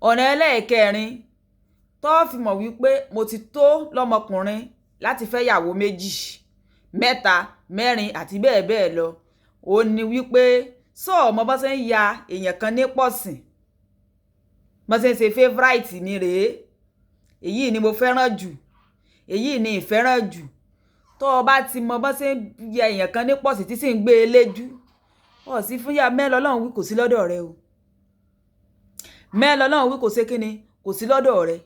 Ọ̀nà ẹlẹ́ẹ̀kẹrin tó fi mọ̀ wípé mo ti tó lọ́mọkùnrin láti fẹ́ ìyàwó méjì, mẹ́ta, mẹ́rin àti bẹ́ẹ̀ bẹ́ẹ̀ lọ, ó ní wípé sọ ọmọ bá ṣe ń ya èèyàn kan ní pọ̀sìn, bá ṣe ń ṣe favourite mi rèé, èyí ni mo fẹ́ràn jù, èyí ni ìfẹ́ràn jù. Tó o bá ti mọ bá ṣe ń ya èèyàn kan ní pọ̀sìn tí sì ń gbé e léjú, ọ̀ sí fún ya mẹ́lọ Ọlọ́run wí kò sí lọ́dọ̀ rẹ o. Mẹ́lọ Ọlọ́run wí kò ṣe kíni, kò sí lọ́dọ̀ rẹ.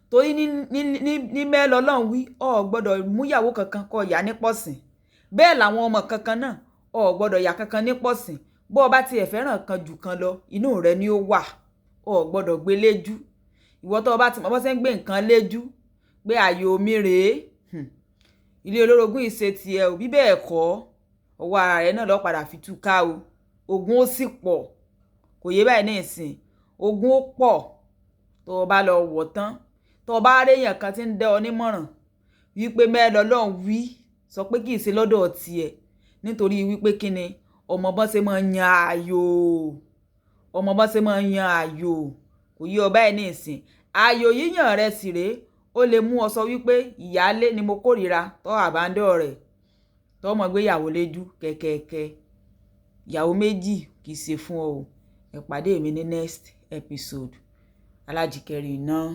Torí ní ní ní ní mẹ́lọ Ọlọ́run wí, o ò gbọ́dọ̀ mú ìyàwó kankan kó yà ní pọ̀sìn. Bẹ́ẹ̀ làwọn ọmọ kankan náà, o ò gbọ́dọ̀ yà kankan ní pọ̀sìn. Bó o bá ti ẹ̀ fẹ́ràn kan jù kan lọ, inú rẹ ni ó wà. O ò gbọ́dọ̀ gbé léjú. Ìwọ tó o bá ti mọ bó ṣe ń gbé nǹkan léjú pé ààyò mi rèé, ilé olórogún ìṣe tiẹ̀ o, bí bẹ́ẹ̀ kọ́, ọwọ́ ara rẹ náà ló padà fi túká o. Ogun ó sì pọ̀. Kò yé báyìí ní ìsìn. Ogun ó pọ̀ tó o bá lọ wọ̀ tán. Tó o bá rí èèyàn kan tí ń dẹ́ ọ nímọ̀ràn wípé mẹ́lọ Ọlọ́run wí, sọ pé kì í ṣe lọ́dọ̀ tiẹ̀. Nítorí wípé kíni, ọmọ bá ṣe máa ń yan ààyò. Ọmọ bá ṣe máa ń yan ààyò. Kò yé ọ báyìí ní ìsìn. Ààyò yíyàn rẹ sì rèé. Ó lè mú ọ sọ wípé ìyálé ni mo kórìíra tó àbándọ̀ rẹ̀. Tó mọ̀ gbé ìyàwó léjú kẹ̀kẹ̀kẹ̀. Ìyàwó méjì kì í ṣe fún ọ o. Ẹ pàdé mi ní next episode. Alájíkẹ́rì náà.